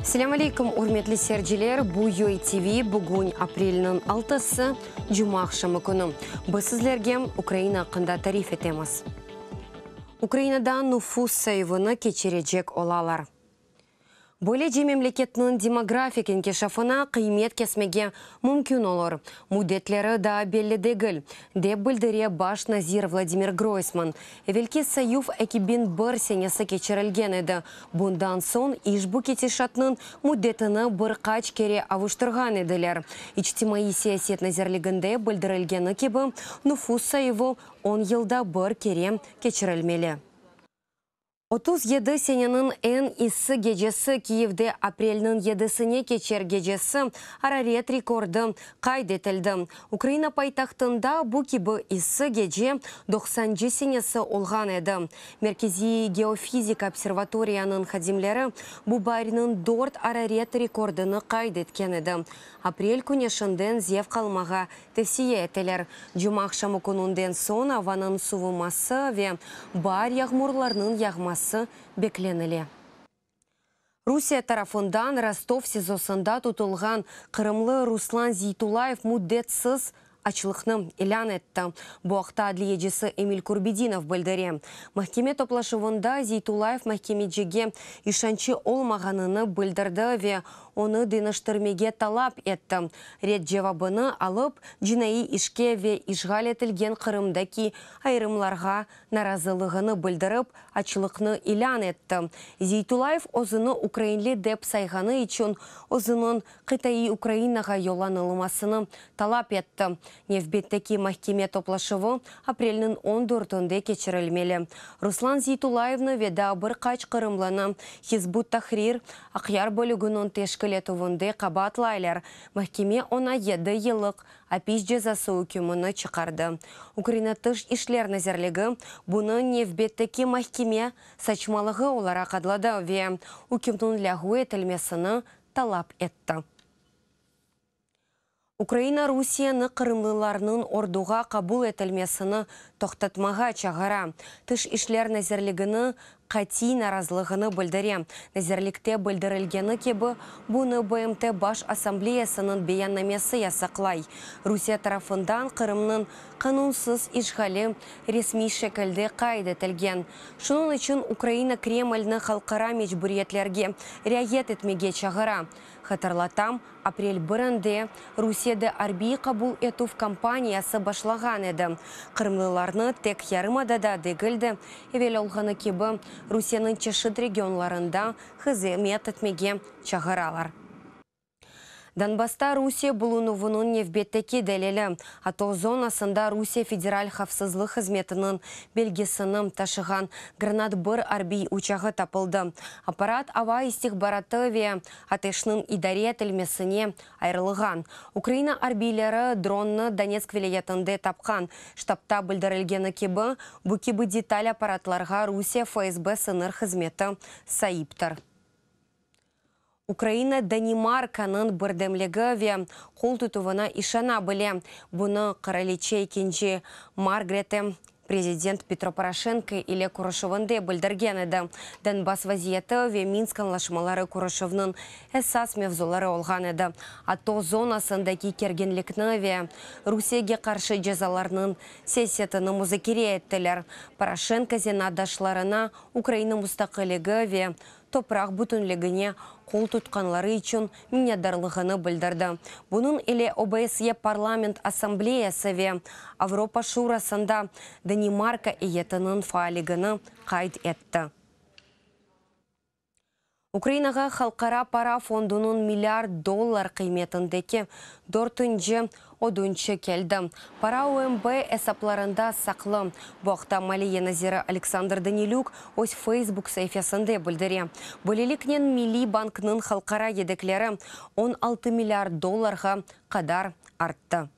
Selâm aleyküm, ürmetli seyirciler! Bu UATV, bugün aprelniñ altısı, cuma aqşamı künü. Biz sizlerge Ukraina aqqında tarif etemiz. Ukrainada nufus sayuvını keçirecek olalar. Böylece memleketniñ demografik inkişafına qıymet kesmege mümkün olur. Müddetleri daa belli degil, dep bildire baş nazir Vladimir Groysman. Evelki sayuv 2001 senesi keçirilgen edi, bundan soñ işbu ketişatnıñ müddetini bir qaç kere avuştırğan ediler. İçtimaiy siyaset nazirliginde bildirilgeni kibi, nufus sayuvı on yılda bir kere keçirilmeli. 37 seneniñ eñ issi gecesi Kiyevde aprelniñ yedisine keçer gecesi araret rekordı qayd etildi. Ukraina paytahtında bu kibi issi gece doqsancı senesi olğan edi. Merkeziy geofizika observatoriyanıñ hadimleri bu baarniñ dört araret rekordını qayd etken edi. Aprel küneşinden zevq almağa tevsiye eteler. Cuma aqşamı kününden soñ avanıñ suvuması ve baar yağmurlarnıñ yağması beklenile. Rusiye tarafından Rostov SİZOsında tutulğan qırımlı Ruslan Zeytullayev müddetsiz açlıqnı ilân etti. Bu aqta adliyecisi Emil Kurbedinov bildire. Mahkeme toplaşuvında Zeytullayev mahkemecige işançı olmağanını bildirdi ve onı deñiştirmege talap etti. Red cevabını alıp, cinaiy işke ve işğal etilgen Qırımdaki ayırımlarğa narazılığını bildirip, açlıqnı ilân etti. Zeytullayev özüni ukrainli dep sayğanı içün özüniñ qıtaiy Ukrainağa yollanılmasını talap etti. Nevbetteki mahkeme toplaşuvı aprelniñ on dörtünde keçirilmeli. Ruslan Zeytullayevni ve daa bir qaç qırımlını Hizb ut-Tahrir Aqyar bölüginiñ teşkil etüvinde qabaatlaylar. Mahkeme oña yedi yıllıq apis cezası ükümini çıqardı. Ukraina Tış işler nazirligi bunı nevbetteki mahkeme saçmalığı olaraq adladı ve ükümniñ lâğu etilmesini talap etti. Ukraina Rusiyeni qırımlılarnıñ orduğa qabul etilmesini toqtatmağa çağıra. Tış işler nazirligini qatiy narazılığını bildire. Nazirlikte bildirilgeni kibi, bunı BMT Baş Assambleyasınıñ beyannamesi yasaqlay. Rusiye tarafından Qırımnıñ qanunsız işğali resmiy şekilde qayd etilgen. Şunıñ içün Ukraina Kremlni halqara mecburiyetlerge riayet etmege çağıra. Hatırlatam, aprel birinde Rusiyede arbiy qabul etüv kampaniyası başlağan edi. Qırımlılarnı tek yarımadada degil de, evel olğanı kibi, Rusiyeniñ çeşit regionlarında hızmet etmege çağıralar. Donbassta Rusiye bulunuvınıñ nevbetteki delili, ATO zonasında Rusiye Federal havfsızlıq hızmetiniñ belgisini taşığan Granat bir arbiy uçağı tapıldı. Apparat ava istihbaratı ve ateşniñ idare etilmesine ayırılğan. Ukraina arbiyleri dronnı Donetsk vilâyetinde tapqan. Ştabta bildirilgeni kibi, bu kibi detal apparatlarğa Rusiye FSB sıñır hızmeti saiptir. Ukraina Danimarkanıñ birdemligi ve qol tutuvına işana bile. Bunı qıraliçe ekinci Margrete prezident Petro Poroşenko ile körüşüvinde bildirgen edi. Donbass vaziyeti ve Minsk añlaşmaları körüşüvniñ esas mevzuları olğan edi. ATO zonasındaki kerginlikni ve Rusiyege qarşı cezalarnıñ siyasetini muzakere ettiler. Poroşenko zenaatdaşlarına Ukraina mustaqilligi ve topraq bütünligine qol tutqanları içün minnetdarlığını bildirdi. Bunıñ ile OBSE Parlament Assambleyası ve Avropa Şurasında Danimarka eyyetiniñ faalligini qayd etti. Ukrainağa Halqara para fondunıñ milliard dollar qıymetindeki dörtünci ödünçi keldi. Para UMB esaplarında saqlı. Bu aqta maliye naziri Aleksandr Danilük öz Facebook saifesinde bildire. Böyleliknen, Milliy banknıñ halqara yedekleri 16 milliard dollarğa qadar arttı.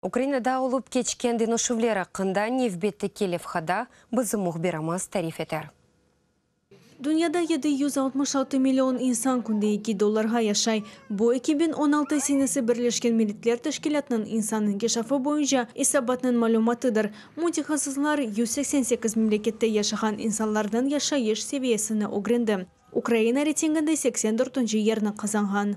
Ukrainada olıp keçken deñişüvler aqqında nevbetteki levhada bizim mühbirimiz tarif eter. Dünyada 766 million insan künde eki dollarğa yaşay. Bu, 2016 senesi Birleşken Milletler Teşkilâtınıñ insan inkişafı boyunca esabatınıñ malümatıdır. Mütehassıslar 188 memlekette yaşağan insanlarnıñ yaşayış seviyesini ögrendi. Ukraina reytinginde 84-nci yerni qazanğan.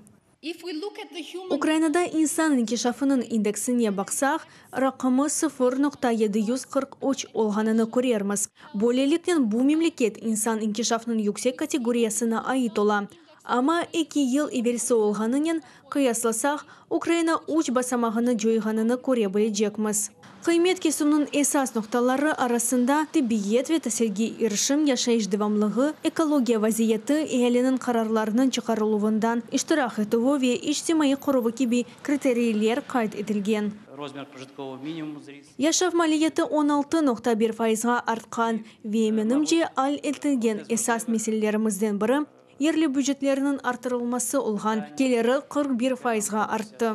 Ukrainada insan inkişafınıñ indeksine baqsaq, raqamı sıfır noqta 743 olğanını körermiz. Böyleliknen, bu memleket insan inkişafınıñ yüksek kategoriyasına ait ola. Amma eki yıl evelsi olğanınen qıyaslasaq, Ukraina üç basamağını coyğanını köre bilecekmiz. Qıymet kesüvniñ esas noqtaları arasında tibbiyet ve tasilge irişim, yaşayış devamlığı, ekologiya vaziyeti, ealiniñ qararlarnıñ çıqarıluvından iştirak etüvi ve içtimaiy qoruvı kibi kriteriyler qayd etilgen. Yaşav maliyeti 16 nöqta 1 fayızğa artqan ve, menimce, al etilgen esas meselelerimizden biri yerli bücetlerniñ arttırılması olğan keliri 41 fayızğa arttı.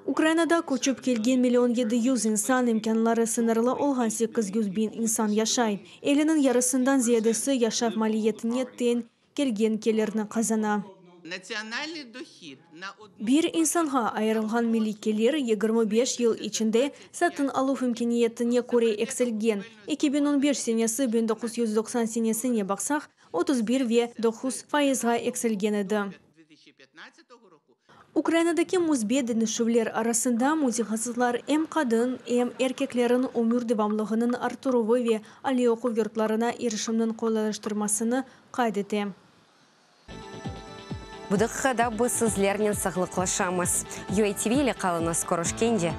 Ukrainada köçip kelgen million 700 insan, imkânları sıñırlı olğan 800 biñ insan yaşay. Ealiniñ yarısından ziyadesi yaşav maliyetine teñ kelgen kelirni qazana. Bir insanğa ayırılğan milliy kelir 25 yıl içinde satın aluv imkâniyetine köre eksilgen. 2015 senesi 1990 senesine baqsaq, 31 ve 9 fayızğa eksilgen edi. Ukrainadaki müsbet deñişüvler arasında mütehassıslar em qadın, em erkeklerniñ ömür devamlığınıñ arttıruvı ve aliy oquv yurtlarına irişimniñ qolaylaştırmasını qayd ete. Bu daqiqada biz sizlernen sağlıqlaşamız. UATV ile qalıñız, körüşkence.